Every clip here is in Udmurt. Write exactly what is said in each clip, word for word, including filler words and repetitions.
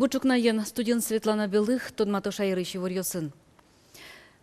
Бур ӵукнаен, студиын Светлана Белых, тодмато шаерысь иворъёсын.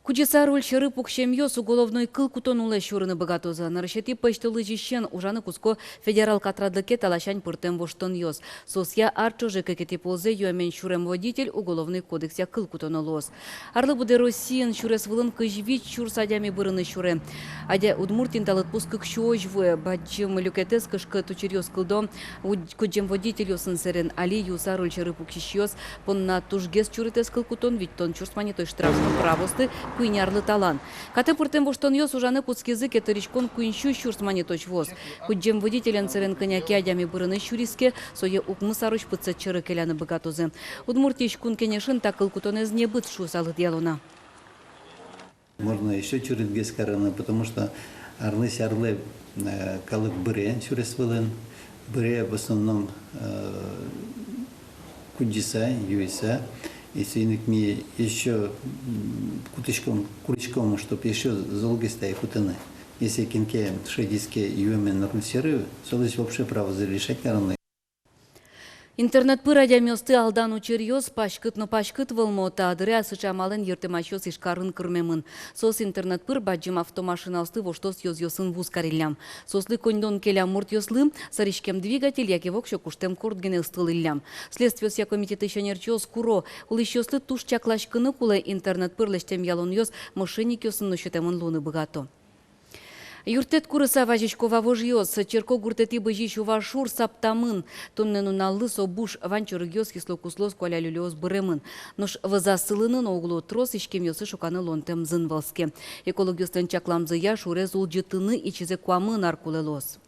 Кудӟыса руль сьӧры пуксемъёс уголовной кыл кутон улэ сюрыны быгатозы. Нырысетӥ пӧсьтолэзьысен ужаны кутско федерал катрадлыке та ласянь пыртэм воштонъёс. Соосъя ар ӵоже кыкетӥ ползэ юэмен сюрем водитель Уголовной кодексъя кыл кутоно луоз. Арлы быдэ Россиын сюрес вылын кызь вить сюрс адями бырыны сюре. Адя Удмуртиын та лыдпус кык сюозь вуэ. Бадӟым люкетэз кышкыт учыръёс кылдо уд-, кудӟем водительёсын сэрен. Али юыса руль сьӧры пуксисьёс понна тужгес чурытэз кыл кутон — витьтон сюрс манетозь штраф, правоосты куинь арлы талан. Катэ пыртэм воштонъёс ужаны кутскизы ке, тыриськон куинь сю сюрс манетозь вуоз. Кудӟем водителен сэрен кӧня ке адями бырыны сюриз ке, сое укмыс арозь пытсэт сьӧры келяны быгатозы. Удмуртиысь Кун Кенешын та кыл кутонэз небыт шуыса лыдъяло на. Можно ещё чурытгес карыны, потому что арлэсь арлы, э, калык быре сюрес вылын, быре в основном, э, кудӟыса, юыса. И соин ик ми ещё, м, кутӥськом, куриськом, чтоб ещё золгес тае кутыны. Если кин ке шедиз ке юэмен руль сьӧры, солэсь вообще правозэ лишать карыны. Интернет пыр адямиосты алдан учыръёс паськыт но паськыт вӧлмо. Та дыръя сыӵе амалэн йыртэмасьёс Ижкарын кырмемын. Соос интернет пыр бадӟым автомашинаосты воштос ёзъёсын вуз кариллям. Соослы коньдон келям муртъёслы сӧриськем двигатель яке воксё куштэм корт гинэ ыстылӥллям. Следствиосъя комитетысь ӧнерчиос куро: улӥсьёслы туж чакласькыны кулэ, интернет пыр лэсьтэм ялонъёс мошенникъёсын но сётэмын луыны быгато. Юрттэт курыса вазисько вавожъёс. Черкогуртэтӥ бызись Ува шур саптамын. Туннэ нуналлы со буш, вань чорыгъёс, кисло-куслоос, куаля-люлеос быремын. Нош вӧзаз сылыны но уг лу, трос иськемъёсы шоканы луонтэм зын вӧлске. Экологъёслэн чакламзыя, шурез улӟытыны ичизэ куамын ар кулэ луоз.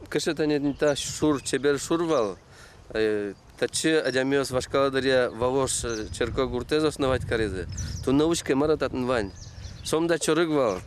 Кыӵе тани та шур, чебер шур вал. Э, татчы адямиос вашкала дыръя вавож, э, черкогуртэз основать каризы. Туннэ учке, мар-а татын вань. Сомында чорыг вал.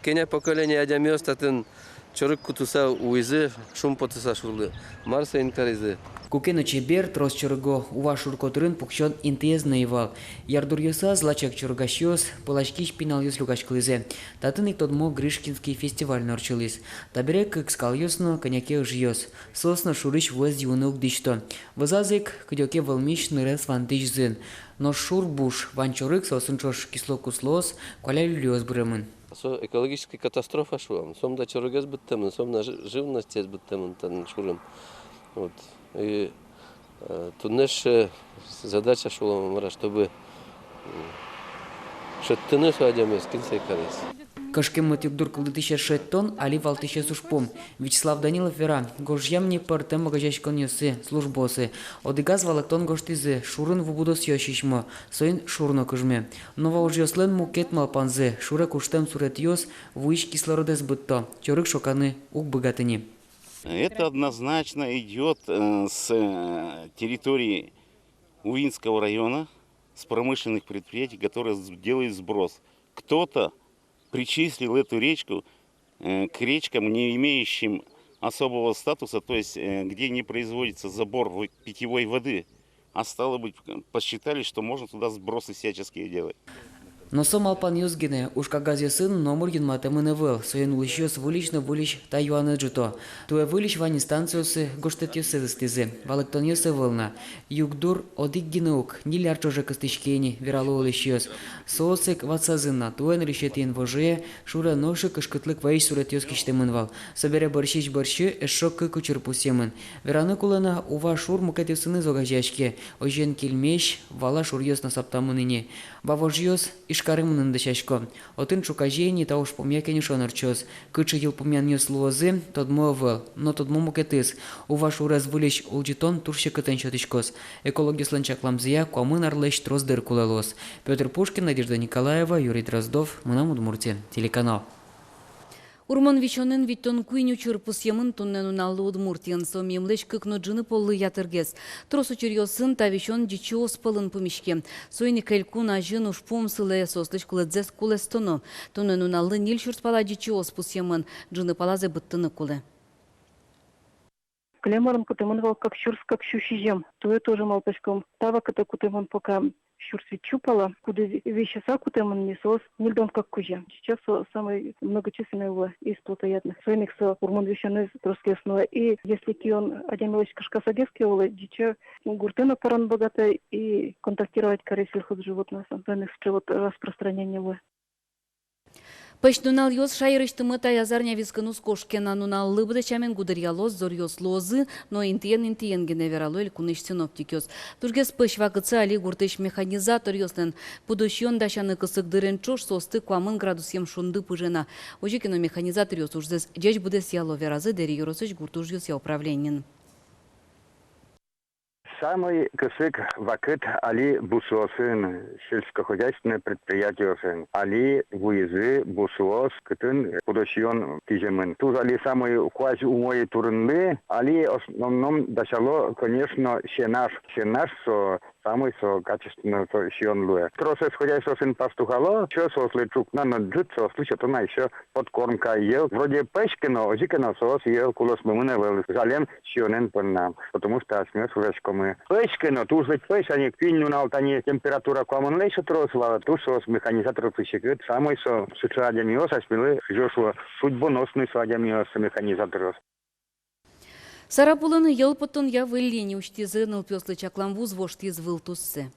Кӧня поколение адямиос татын чорыг кутыса улӥзы, шумпотыса шурлы. Мар соин каризы. Куке но чебер, трос чорыго Ува шур котырын пуксён интыез но ӧй вал. Ярдуръёсаз лачак чорыгасьёс, пыласькись пиналъёс люкаськылӥзы. Татын ик тодмо Гришкинский фестиваль но ортчылӥз. Табере кык скалъёс но кӧня ке ыжъёс. Соос но шурысь вӧз юыны уг дӥсьто. Вӧзаз ик кыдёке вӧлмись нырез вандӥсь зын. Нош шур буш, вань чорыг, соосын ӵош кисло-куслоос, куаля-люлеос быремын. Со экологический катастрофа шуом. Сомында чорыгез быдтэмын, сомында жи-, живностез быдтэмын татын шурын. Вот. И, э, туннэысь, э, задача шуом, мар-а, чтобы, м, шедьтыны со адямиез, кин сое кариз. Кышкеммыт югдур кылдытӥсез шедьтон — али валтӥсез ужпум. Вячеслав Данилов вера: гожъям ни пӧртэм огазеяськонъёсы, службаосы. Одӥгаз валэктон гожтӥзы: шурын ву будосъёс сисьмо, соин шур но кыжме. Но вавожъёслэн мукет малпанзы: шуре куштэм суретъёс вуись кислородэз быдто, чорыг шоканы уг быгаты ни. Это однозначно идёт, э, с, э, территории Увинского района, с промышленных предприятий, которые с-, делают сброс. Кто-то причислил эту речку, э, к речкам, не имеющим особого статуса, то есть, э, где не производится забор в-, питьевой воды, а стало быть, посчитали, что можно туда сбросы всяческие делать. Но со малпанъёс гинэ, уж кагазъёсын номыр юнматэмын ӧвӧл, соин улӥсьёс выльысь но выльысь та юанэз ӝуто. Туэ выльысь вань инстанциосы гожтэтъёссэс ыстӥзы, валэктонъёс ӧвӧл на. Югдур одӥг гинэ ук, ньыль ар ӵоже кыстӥське ини, верало улӥсьёс. Соос ик ватсазы на: туэ, нырысетӥ инвожое, шуре нош ик кышкытлык вайись суретъёс кисьтэмын вал. Собере бӧрсьысь бӧрсьы эшшо кык учыр пусъемын. Вераны кулэ на, Ува шур мукетъёсыныз огазеяське. Озьыен, Кильмезь, Вала шуръёс но саптамын ини. Вавожъёс Ижкаре мыныны дасясько. Отын ӵуказе ини та ужпумъя кенешон ортчоз. Кыӵе йылпумъянъёс луозы, тодмо ӧвӧл. Но тодмо мукетыз: Ува шурез выльысь улӟытон туж секытэн сётӥськоз. Экологъёслэн чакламзыя, куамын арлэсь трос дыр кулэ луоз. Пётр Пушкин, Надежда Николаева, Юрий Дроздов, «Мынам Удмуртие» телеканал. Урмон висёнэн витьтон куинь учыр пусъемын туннэ нуналлы Удмуртиын. Со мималлэсь кык но ӝыны поллы ятыргес. Трос учыръёсын та висён ӟичыос пӧлын пумиське. Соин ик элькун азьын ужпум сылэ соослэсь кулэзэс кулэстоно. Туннэ нуналлы ньыль сюрс пала ӟичыос пусъемын, ӝыны палазэ быдтыны кулэ. Кылем арын кутэмын вал кык сюрс кык сю сизьым. Туэ тоже малпаськом, та вакытэ кутэмын пока сюрс вить сю пала, кудӥз висьыса кутэмын ни, соос ньыльдон кык кузя. Сейчас со самый многочисленный луэ из плотоядных. Соин ик со пурмон висёнэз тросгес нуэ. И если кион адямилэсь кышкасагес ке улэ, ӟича гуртэ но пӧраны быгатэ и контактировать каре сельхозживотноесын. Соин ик сыӵе вот распространение луэ. Пӧсь нуналъёс шаерысьтымы таяз арня вискын уз кошке на. Нуналлы быдэ сямен гудыръялоз, зоръёс луозы, но интыен-интыен гинэ, верало элькунысь синоптикъёс. Тужгес пӧсь вакытсы али гуртысь механизаторъёслэн. Пудо сиён дасяны кысык дырен ӵош соосты куамын градусъем шунды пыжена. Озьы ке но механизаторъёс ужзэс ӟеч быдэсъяло, веразы Дэри ёросысь гурт ужъёсъя управлениын. Самой кысык вакыт али бусыосын, сельскохозяйственной предприятиосын. Али вуизы бусыос, кытын пудо сиён киземын. Туж али самой куазь умой турынлы, али основном дасяло, конечно, сенаж. Сенаж со самой со качественной со сиён луэ. Тросэз хозяйствоосын пастухало, ещё соослы ӵукна но ӝыт соослы сёто на ещё подкормка, йӧл. Вроде пӧсь ке но, озьы ке но соос йӧл кулэсмемын ӧвӧл, жалем сиёнэн понна, потому что асьмеос ужаськомы. Пӧсь ке но, туж ведь пӧсь, али куинь нунал тани температура куамынлэсь трос вал, туж соос механизаторъёслы секыт, самой со сыӵе адямиос асьмелы, кызьы шуо, судьбоносной со адямиос, механизаторъёс. Сарапулын йӧл поттонъя выль линия усьтӥзы. Нылпиослы чаклам вуз воштӥз вылтуссэ.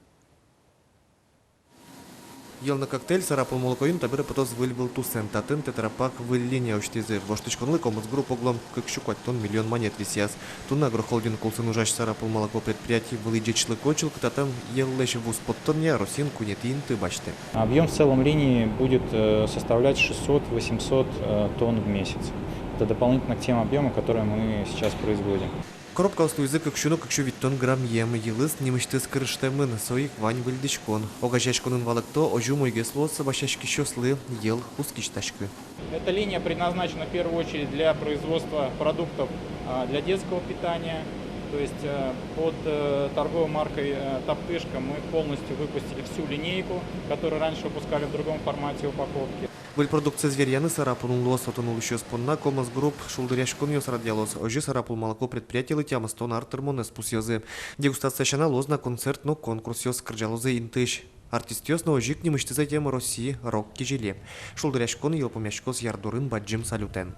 Йӧл но коктейль Сарапул Молокоын табере потоз выль вылтусэн. Татын тетрапак выль линия усьтӥзы. Воштӥськонлы «Комос Групп» оглом кык сю куатьтон миллион манет висъяз. Туннэ агрохолдинг улсын ужась «Сарапул Молоко» предприятие вылӥ ӟечлыко чылкытатэ йӧллэсь вуз поттонъя Россиын куинетӥ инты басьтэ. Объём в целом линии будет, э, составлять шестьсот-восемьсот, э, тонн в месяц. Это дополнительно к тем объёмам, которые мы сейчас производим. Коробкаос луизы кык сю но кык сю витьтон граммъем. Йылыз нимысьтыз кырыштэмын, со ик вань выльдӥськон. Огазеяськонын валэкто, озьы умойгес луоз басьяськисьёслы йӧл кутскисьтаськы. Эта линия предназначена в первую очередь для производства продуктов, а, для детского питания. То есть, э, под, э, торговой маркой, э, «Топтыжка» мы полностью выпустили всю линейку, которую раньше выпускали в другом формате упаковки. Выль продукциез веръяны Сарапулын луоз. Отын улӥсьёс понна «Комос Групп» шулдыръяськонъёс радъялоз. Озьы «Сарапул Молоко» предприятилы тямыстон ар тырмонэз пусъёзы. Дегустация сяна луоз на концерт но конкурсъёс. Кырӟалозы интыысь артистъёс но, озьы ик нимысьтыз ӧтем Россия рок-кизили. Шулдыръяськон йылпумъяськоз Ярдурын бадӟым салютэн.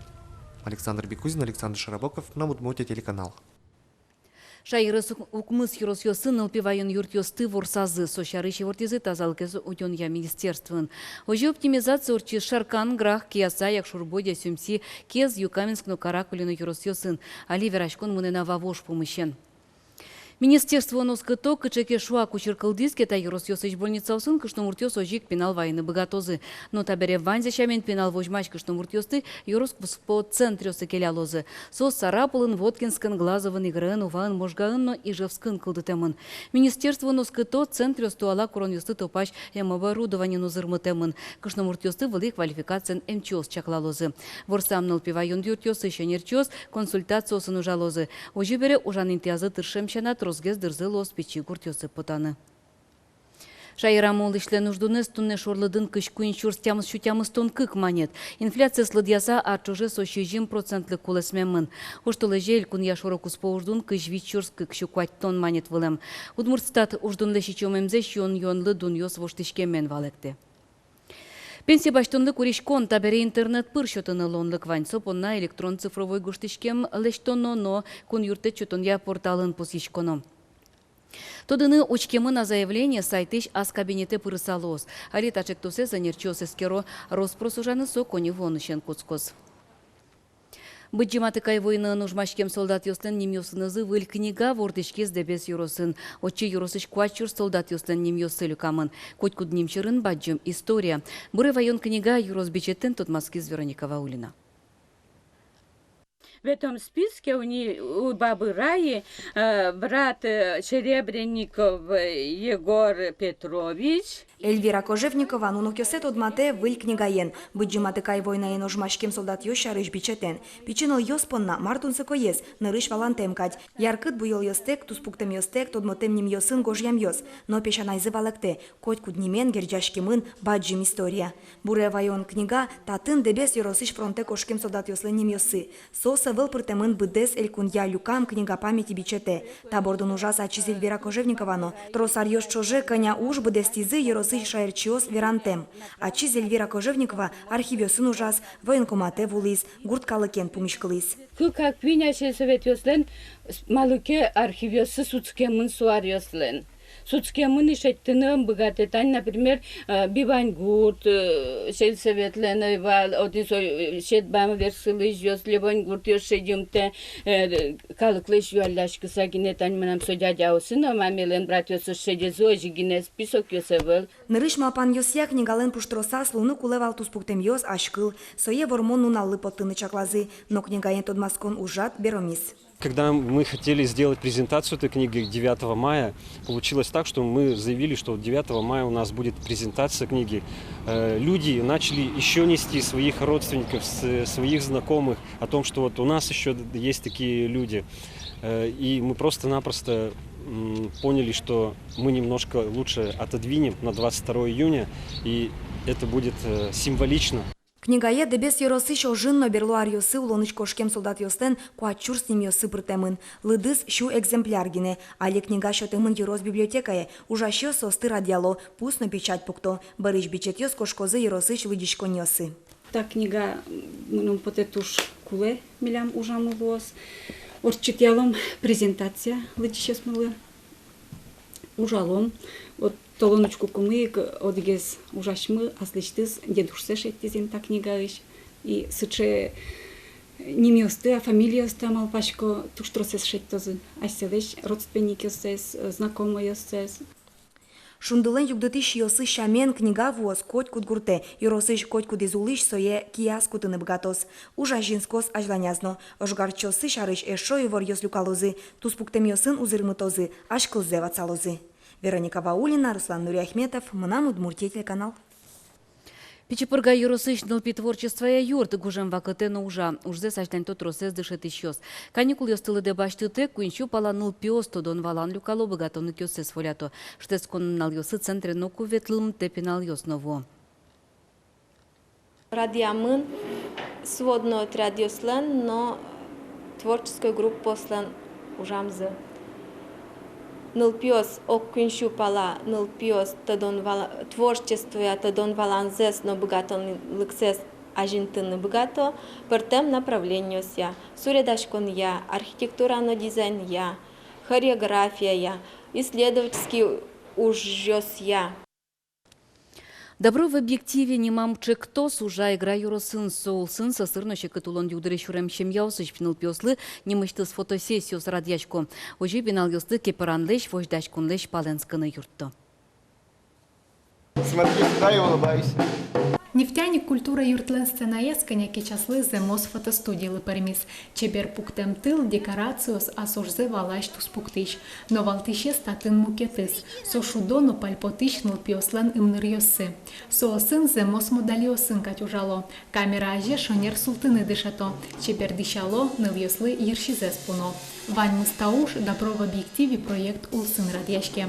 Александр Бекузин, Александр Широбоков, «Моя Удмуртия» телеканал. Шаерысь укмыс ёросъёсын нылпи ваён юртъёсты ворсазы. Со сярысь ивортӥзы тазалыкез утёнъя министерствоын. Озьы оптимизация ортчиз Шаркан, Грах, Кияса, Якшур-Бӧдья, Сюмси, Кез, Юкаменск но Каракулино ёросъёсын. Али вераськон мынэ на Вавож пумысен. Министерствоын оскыто, кыӵе ке шуак учыр кылдӥз ке, та ёросъёсысь больницаосын кышномуртъёс озьы ик пинал вайыны быгатозы. Но табере ваньзэ сямен пинал возьмась кышномуртъёсты ёрос куспо центръёсы келялозы. Соос Сарапулын, Воткинскын, Глазовын, Играын, Уваын, Можгаын но Ижевскын кылдытэмын. Министерствоын оскыто, центръёс туала куронъёсты тупась эмоборудованиен узырмытэмын. Кышномуртъёсты вылӥ квалификациен эмчиос чаклалозы. Ворсам нылпи ваён юртъёсысь ӧнерчиос консультациосын ужалозы. Озьы бере, ужан интыязы тыршем сяна, тросгес дырзы луоз пичи гуртъёсы потаны. Шаерамы улӥсьлэн уждунэз туннэ шорлыдын кызь куинь сюрс тямыс сю тямыстон кык манет. Инфляциез лыдъяса, ар ӵоже со сизьым процентлы кулэсмемын. Оштолэзе элькунъя шоро куспо уждун кызь вить сюрс кык сю куатьтон манет вылэм. Удмуртстат уждунлэсь ичиомемзэ сиён-юонлы дунъёс воштӥськемен валэктэ. Пенсия басьтонлы куриськон табере интернет пыр сётыны луонлык вань. Со понна электрон цифровой гожтӥськем лэсьтоно но кун юрттэт сётонъя порталын пусйиськоно. Тодыны, учкемын-а заявление сайтысь ас кабинетэ пырыса луоз. Али та ӵектосэз ӧнерчиос эскеро, рос-прос ужаны со коньывуонысен кутскоз. Быдӟым Атыкай войнаын ожмаськем солдатъёслэн нимъёсынызы выль книга вордӥськиз Дэбес ёросын. Отчы ёросысь куать сюрс солдатъёслэн нимъёссы люкамын. Котькуд ним сьӧрын бадӟым история. Буре ваён книга ёрос бичетэн тодматскиз Вероника Ваулина. В этом списке у ни-, у бабы Раи, э, брат, э, Серебренников, э, Егор Петрович. Эльвира Кожевникова нунокъёссэ тодматэ выль книгаен, Быдӟым Атыкай войнаын ожмаськем солдатъёс сярысь бичетэн. Пичи нылъёс понна мар тунсыкоез, нырысь валантэм кадь. Яркыт буёлъёстэк, туспуктэмъёстэк тодмотэм нимъёсын гожъямъёс. Но песянайзы валэктэ, котькуд нимен герӟаськемын бадӟым история. Буре ваён книга татын Дэбес ёросысь фронтэ кошкем солдатъёслэн нимъёссы. Соос ӧвӧл пыртэмын быдэс элькунъя люкам «Книга памяти» бичетэ. Та бордын ужаз ачиз Эльвира Кожевникова но. Трос аръёс ӵоже кӧня уж быдэстӥзы ёросысь шаерчиос верантэм. Ачиз Эльвира Кожевникова архивъёсын ужаз, военкоматэ вуылӥз, гурт калыкен пумиськылӥз. Кык-куинь сельсоветъёслэн, малы ке, архивъёссы сутскемын со аръёслэн. Сутскемын, и шедьтыны ӧм быгатэ. Тань, например, э, Бибаньгурт, э, сельсоветлэн ӧй вал, отын со, э, Сетбам версылӥсьёс, Левоньгуртъёс шедьымтэ, э, калыклэсь юалляськыса гинэ. Тань мынам со дядяосы но мамелэн братъёссы шедезы, озьы гинэ, списокъёс ӧвӧл. Нырысь малпанъёсъя книгалэн пуштросаз луыны кулэ вал туспуктэмъёс, азькыл. Сое Вормон нуналлы поттыны чаклазы, но книгаен тодматскон ужрад беромиз. Когда мы хотели сделать презентацию этой книги девятого мая, получилось так, что мы заявили, что вот девятого мая у нас будет презентация книги. Э, люди начали ещё нести своих родственников, с-, своих знакомых о том, что вот у нас ещё д-, есть такие люди. Э, и мы просто-напросто, м, поняли, что мы немножко лучше отодвинем на двадцать второе июня, и это будет, э, символично. Книгае Дэбес ёросысь ожын но берло аръёсы улонысь кошкем солдатъёслэн куать сюрс нимъёссы пыртэмын. Лыдыз сю экземпляр гинэ. Али книга сётэмын ёрос библиотекае. Ужасьёс соосты радъяло, пус но печать пукто. Бӧрысь бичетъёс кошкозы ёросысь лыдӟиськонниосы. Та книга, м, мыным потэ, туж кулэ милям ужамы луоз. Ортчытъялом презентация лыдӟисьёсмылы. Ужалом. Вот толон учкыкумы ик одӥгез ужасьмы аслэсьтыз дедушсэ шедьтӥз ини та книгаысь. И сыӵе нимъёсты, а, фамилиосты, а, малпасько, туж тросэз шедьтозы. Асьсэлэсь родственникъёссэс, э, знакомойёссэс. Шундылэн югдытӥсь сиосы сямен, книга вуоз котькуд гуртэ. Ёросысь котькудӥз улӥсь сое кияз кутыны быгатоз. Уж азинскоз азьланяз но. Ожгарчиоссы сярысь эшшо иворъёс люкалозы, туспуктэмъёсын узырмытозы, азькылзэ ватсалозы. Вероника Ваулина, Руслан Нуриахметов, «Мынам Удмуртие» телеканал. Пичи Пурга ёросысь нылпи творчествоя юрт гужем вакытэ но ужа. Ужзэс азьланьто тросэз дышетӥсьёс. Каникулъёсты лыдэ басьтытэк куинь сю пала нылпиос тодон-валан люкало, быгатонлыкъёссэс волято. Шутэтскон нуналъёсы центре ноку ветлымтэ пиналъёс но вуо. Радъямын сводной отрядъёслэн но творческой группаослэн ужамзы. Нылпиос, ог куинь сю пала нылпиос тодон-вала-, творчествоя тодон-валанзэс но быгатонлыксэс азинтыны быгато пӧртэм направлениосъя: суредаськонъя, архитектура но дизайнъя, хореографияя, исследовательский ужъёсъя. «Добро в объективе» нимам ӵектос ужа Эгра ёросын. Со улсын сӧсыр но секыт улон югдуре сюрем семьяосысь нылпиослы нимысьтыз фотосессиос радъясько. Озьы пиналъёсты кепыранлэсь, возьдаськонлэсь палэнскыны юртто. Смотри сюда и улыбайся. «Нефтяник» культура юртлэн сценаез кӧня ке часлы зэмос фотостудиялы пӧрмиз. Чебер пуктэм тыл, декорациос, ас ужзэ валась туспуктӥсь. Но валтӥсез татын мукетыз. Со шудо но пальпотӥсь нылпиослэн ымныръёссы. Соосын зэмос модальёсын кадь ужало. Камера азе шонер султыны дышето. Чебер дӥсяло, нылъёслы йырсизэс пуно. Ваньмыз та уж «Добро в объективе» проект улсын радъяське.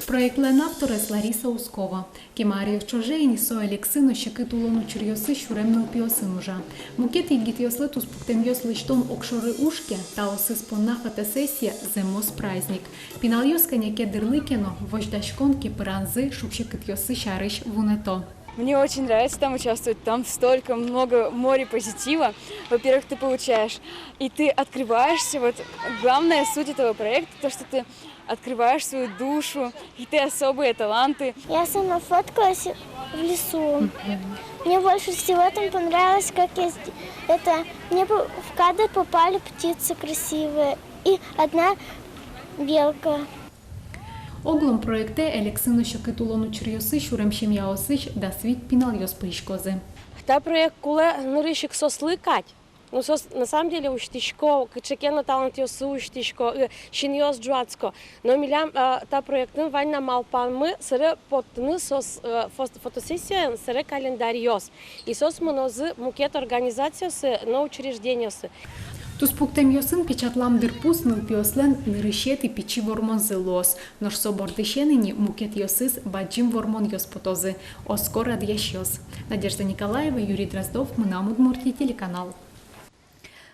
Проектлэн авторез Лариса Ускова. Кема аръёс ӵоже ини со Элексы но Секыт улон учыръёсы сюрем нылпиосын ужа. Мукет егитъёслы туспуктэмъёс лэсьтон огшоры уж ке, таосыз понна фотосессия — зэмос праздник. Пиналъёс кӧня ке дырлы ке но, возьдаськон кепыранзы, шуг-секытъёссы сярысь вунэто. Мне очень нравится там участвовать, там столько много, море позитива. Во-первых, ты получаешь, и ты открываешься. Вот главная суть этого проекта, то, что ты открываешь свою душу, какие-то особые таланты. Я сама фоткалась в лесу. Мне больше всего там понравилось, как я сд-, это, мне по-, в кадр попали птицы красивые и одна белка. Огъя проектэ Элексы но Секыт улон учыръёсы сюрем семьяосысь дас вить пиналъёс пыриськозы. Та проект кулэ нырысь ик соослы кадь. Ну, соос, на самом деле, усьтӥсько, кыӵе ке но талантъёссы усьтӥсько, э, синъёс ӝуатско. Но милям, э, та проектын вань на малпанмы собере поттыны соос, э, фос-, фотосессиен собере календарьёс. И соос мынозы мукет организациосы но учреждениосы. Туспуктэмъёсын печатлам дырпус нылпиослэн нырысетӥ пичи вормонзы луоз, нош со бордысен ини мукетъёсыз бадӟым вормонъёс потозы, оско радъясьёс. Надежда Николаева, Юрий Дроздов, «Мынам Удмуртие» телеканал.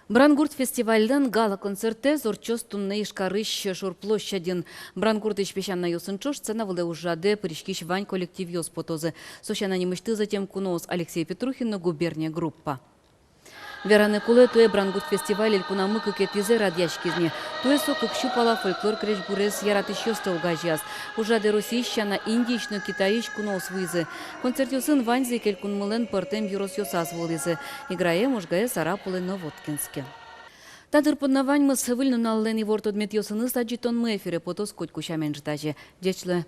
Брангурт фестивальлэн гала-концертэз ортчоз туннэ Ижкарысь Шур площадьын. Брангуртысь песянайёсын ӵош сцена вылэ ужрадэ пыриськись вань коллективъёс потозы. Со сяна нимысьтыз ӧтем куноос Алексей Петрухин но «Губерния» группа. Вераны кулэ, туэ Брангурт фестиваль элькунамы кыкетӥзэ радъяськиз ни. Туэ со кык сю пала фольклор крезьгурез яратӥсьёсты огазеяз. Ужрадэ Россиысь сяна, Индиысь но Китайысь куноос вуизы. Концертъёсын ваньзы ик элькунмылэн пӧртэм ёросъёсаз вуылӥзы: Играе, Можгае, Сарапулэ но Воткинске. Та дыр понна ваньмыз. Выль нуналлэн ивор-тодметъёсыныз адӟытонмы эфире потоз котьку сямен ӝытазе. Ӟеч луэ.